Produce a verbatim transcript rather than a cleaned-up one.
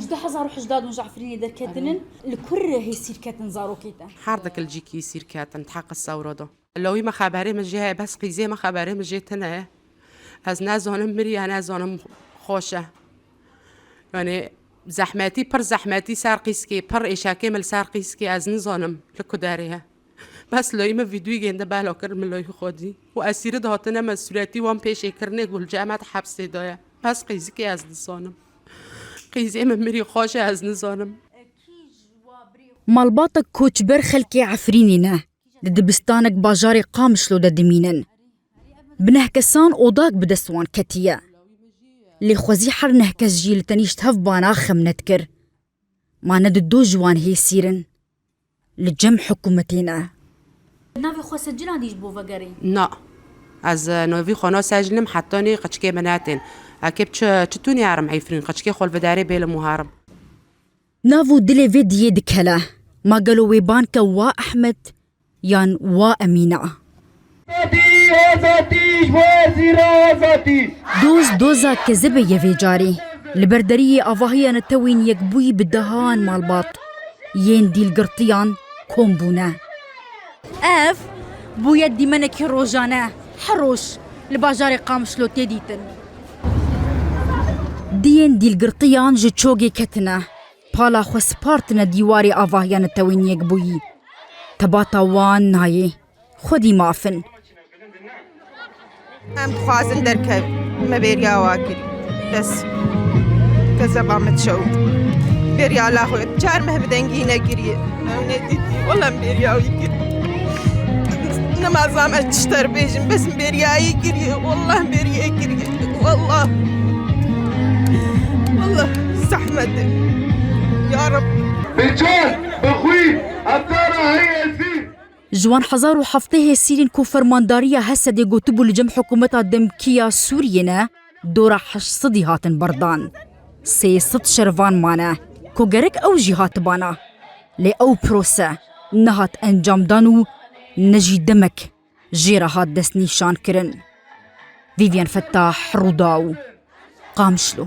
Du hezar û hejdeh de ji Efrînê derketinin, li kur hêsîr ketin zarokê te. Her dikil cîkî sîr ketin, teqe sewro do. Lawî me xeberê min jê heye, bes qîzê me xeberê min jê tune ye. Ez nezanim miriye, nezanim xweş e. Yani zehmetî, pir zehmetî ser qîzkê, pir êşekê min li ser qîzkê, ez nizanim li ku derê ye. Bes lawî min vîdyoyê gênde bela kir min lawî xwedî. Û esîri dihatine me sûretî wan pêşê kirine ku li cem me di hepsê de ye. Bes qîzikê ez nizanim. Qîzê min mirî xweş e ez nizanim. Malbatek koçber xelkê Efrînê ne. Di dibistanek bajarê Qamişlo de dimînin. Bi neh kesan odak bi dest wan ketiye. Lê xwezî her neh kes jî li tenîşt hev bana xem nedikir. Ma ne di do ji wan hêsîr in. Li cem hikûmetê ne. Navê xwe secila dî ji bo vegerê? Na. Ez, e, novî xwe naseclim, hetanî qiçkê min netên. Eke bi çi, çi tûnî herim Efrîn, qiçkê xwe li vê derê bêlim û herim. Nav û dilê vê diyê dikele. Ma gelo wê ban ke wa Ehmed yan wa Emîna? Azadî, azadî, ji bo Ezîra azadî. Doz doza kezibê ye vê carî. Li ber deriyê avahiya netewên yekbûyî bi dehan malbat yên dîlgirtiyan kom bûne. Ev bûye dîmenekî rojane, her roj li bajarê Qamişlo tê dîtin. Diyên dîlgirtiyan ji çogê ketine, pala xwe spartine dîwarê avahiya netewên yekbûyî. Tebata wan nayê. Xwedî maf in. Em dixwazin derkevin. Me bêriya wa kir. Bes. Kezeba me dişewit. Bêriya la xwe. Çar meh bi dengî nekiriye. Ew nedîtî. Wela em bêriya wî kir. Nimazam ez çi ter bêjim. Bes em bêriya wî kiriye. Wela em bêriya kiriye. Wela. Wela zehmet e. Ya Reb. Bi can, bi xwîn, hevdara hey ezîz. Ji wan hezar û heftê hêsîrên ku fermandariya Hesedê gotibû li cem hikûmeta demkî ya Sûriyê ne, dora heşt sedî hatin berdan. Sê sed şervan mane ku gerek ew jî hatibana. Lê ew prose nehat encamdan û ne jî demek jê re hat destnîşankirin. Vivian Fettah, Rûdaw, Qamişlo.